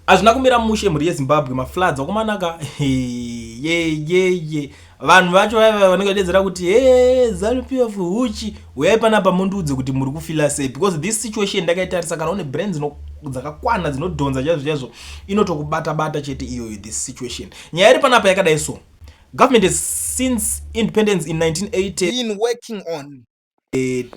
Hazvina kumira mushe mhuri yeZimbabwe, mafloods wakomanaka yeyeye. Vanhu vacho vaiva vanenge vachidedzera kuti he ZANU PF huchi. Uyai panapa mundiudze kuti muri kufila sei, because this situation ndakaitarisa, kana une brain dzakakwana dzinodhonza chaizvo chaizvo, inotokubata bata chete iyoyo. This situation, nyaya iri panapa yakadai so: government has since independence in 1980 been working on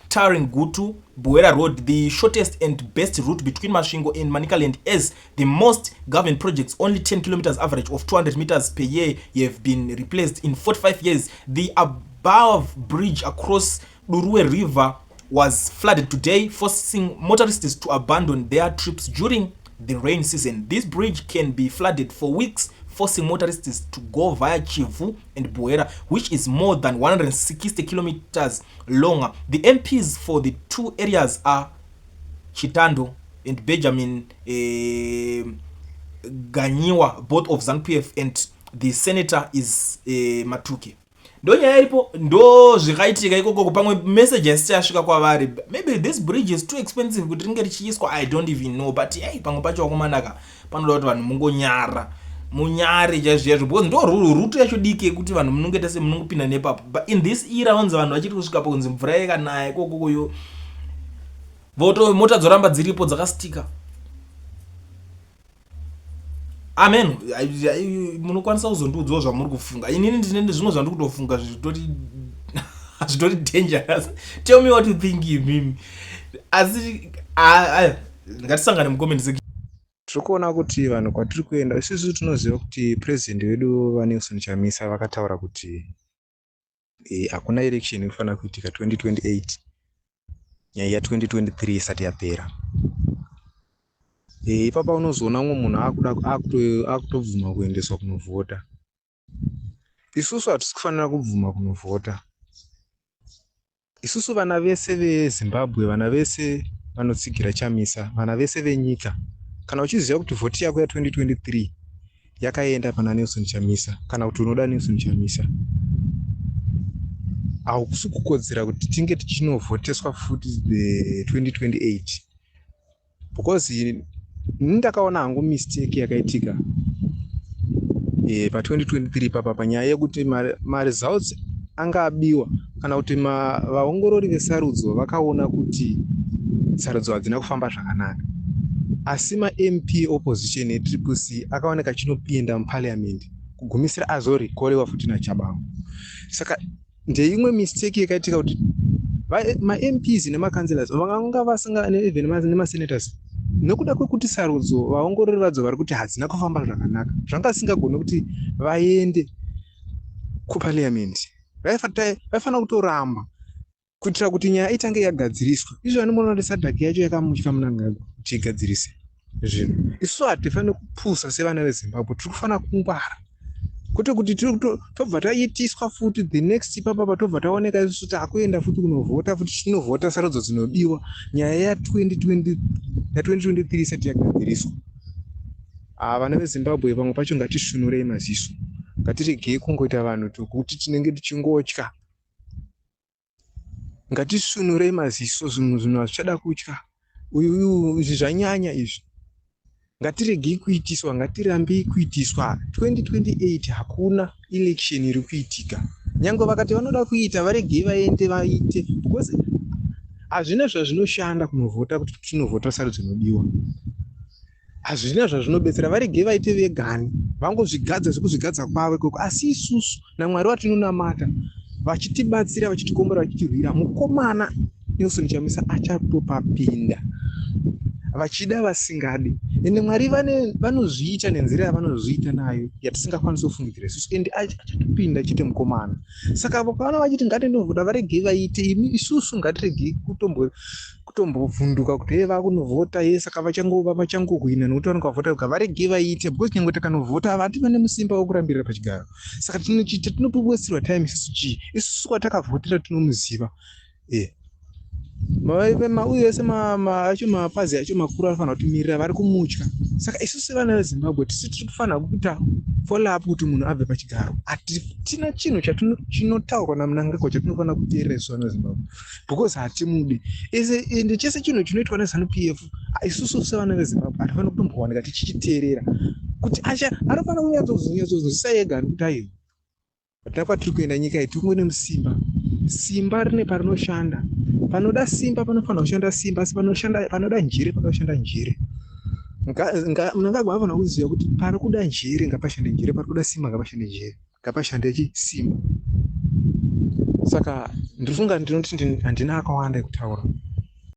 tarring Gutu Buhera Road, the shortest and best route between Masvingo and Manicaland, as the most government projects, only 10 kilometers, average of 200 meters per year, have been replaced in 45 years. The above bridge across Durue River was flooded today, forcing motorists to abandon their trips during the rain season. This bridge can be flooded for weeks, forcing motorists to go via Chivhu and Buhera, which is more than 160 kilometers longer. The MPs for the two areas are Chitando and Benjamin Ganyiwa, both of ZANU-PF, and the senator is Matuke. Ndo nyaya iripo, ndo zvakaitika ikoko. Pamwe message yasiti yasvika kwavari. Maybe this bridge is too expensive kuti ringe richiiswa, I don't even know. But hey, pamwe pacho wakomanaka panoda kuti vanhu mungonyara, munyare chaizvo chaizvo, because ndo route yacho diki yekuti vanhu munongoita semunongopinda nepapo. But in this era vanzi vanhu vachiri kusvika pakunzi mvura yakanaya ikokokoyo, voto mota dzoramba dziripo dzakastika. Amen. Munokwanisa kuzondiudzawo zvamuri kufunga. Inini ndine zvimwe zvandiri kutofunga zvitori dangerous. Tell me what you think imimi. Asi ngatisangane mucomment section. Tiri kuona kuti vanhu kwatiri kuenda isusu, tinoziva kuti purezidendi vedu vaNelson Chamisa vakataura kuti hakuna election inofanira kuitika 2028 nyaya ya2023 isati yapera. Ipapa unozoona umwe munhu akutobvuma kuendeswa kunovhota. Isusu hatisi kufanira kubvuma kunovhota. Isusu vana vese veZimbabwe, vana vese vanotsigira Chamisa, vana vese venyika, kana uchiziva kuti vhoti yako ya2023 yakaenda pana Nelson Chamisa, kana kuti unoda Nelson Chamisa, haukusi kukodzera kuti tinge tichinovhoteswa futi the 2028, because ini ndakaona hangu mistake yakaitika pa2023 papa panyaya yekuti maresults anga abiwa, kana kuti vaongorori vesarudzo vakaona kuti sarudzo hadzina kufamba zvakanaka, asi maMP opposition eTriple C akaoneka achinopinda muparliament, kugumisira azorecallwa futi naTshabangu. Saka ndeimwe mistake yakaitika kuti maMPs nemacouncillors vakanga vasinga, even nemasenators, nekuda kwekuti sarudzo vaongorori vadzo vari kuti hadzina kufamba zvakanaka, zvanga zvisingagoni kuti vaende kuparliament. Vaifanira kutoramba kuitira kuti nyaya itange yagadziriswa. Izvo vanomuona kuti SADC yacho yakamutya Mnangagwa kuti igadzirise zvinhu. Isusu hatifaniri kupusa sevana veZimbabwe, tiri kufanira kungwara, kwete kuti tobva taitiswa futi the next ipapapa, tobva taoneka isusu taakuenda futi kunovhota futi, tichinovhota sarudzo dzinodiwa nyaya ya2023 isati yagadziriswa. Vana veZimbabwe, pamwe pacho ngatisvinurei maziso, ngatiregei kungoita vanhu tokuti tinenge tichingotya. Ngatisvinurei maziso, zvinhu hazvichada kutya. Uyu izvi zvanyanya izvi. Ngatiregei kuitiswa, ngatirambei kuitiswa. 2028 hakuna election iri kuitika. Nyange vakati vanoda kuita, varegei vaende vaite, because hazvina zvazvinoshanda kunovhota kuti tinovhota sarudzo inodiwa, hazvina zvazvinobetsera. Varegei vaite vegani, vangozvigadza sekuzvigadza kwavo ikoko. Asi isusu naMwari watinonamata vachitibatsira, vachitikombera, vachitirwira, mukomana Nelson Chamisa achatopapinda, vachida vasingadi. Ende Mwari vanozviita nenzira yavanozviita nayo yatisingakwanisi kufungidzira isusu, ende achatopinda chete mukomana. Saka vakaona vachiti ngatinovhota, varegei vaite. Imi isusu ngatiregei kutombovhunduka kuti ye vakunovhota ye, saka vachangova vachangohwina nekuti vanenge vavhota vega. Varegei vaite, because nyange takanovhota havati vane musimba wekurambirira pachigaro. Saka tinopowestirwa time isusu chii? Isusu kwatakavhotera tinomuziva. Mauyo ese acho, mapazi acho makuru anofanira kutimirira, vari kumutya. Saka isusu sevana veZimbabwe tisi tiri kufanira kuita follow up kuti munhu abve pachigaro. Hatina chinhu chinotaurwa naMnangagwa chatinofanira kuteerera isu vana veZimbabwe, because hatimudi ese. Ende chese chinhu chinoitwa neZANU PF, isusu sevana veZimbabwe hatifaniri kutombowana. kuwanika tichichiteerera kuti acha anofanira kunyatsozonyatsozwisisa ega nekuti aiwa, hatina kwatiri kuenda. Nyika iyi tiri kungone musimba. Simba rine parinoshanda. Panoda simba panofanira kushanda simba, asi panoshanda, panoda njere panoshanda njere. Mnangagwa anofanira kuziva kuti pari kuda njere ngapashande njere, pari kuda simba ngapashande njere, ngapashande chi simba. Saka ndinofunga ndinoti handina akawanda ekutaura.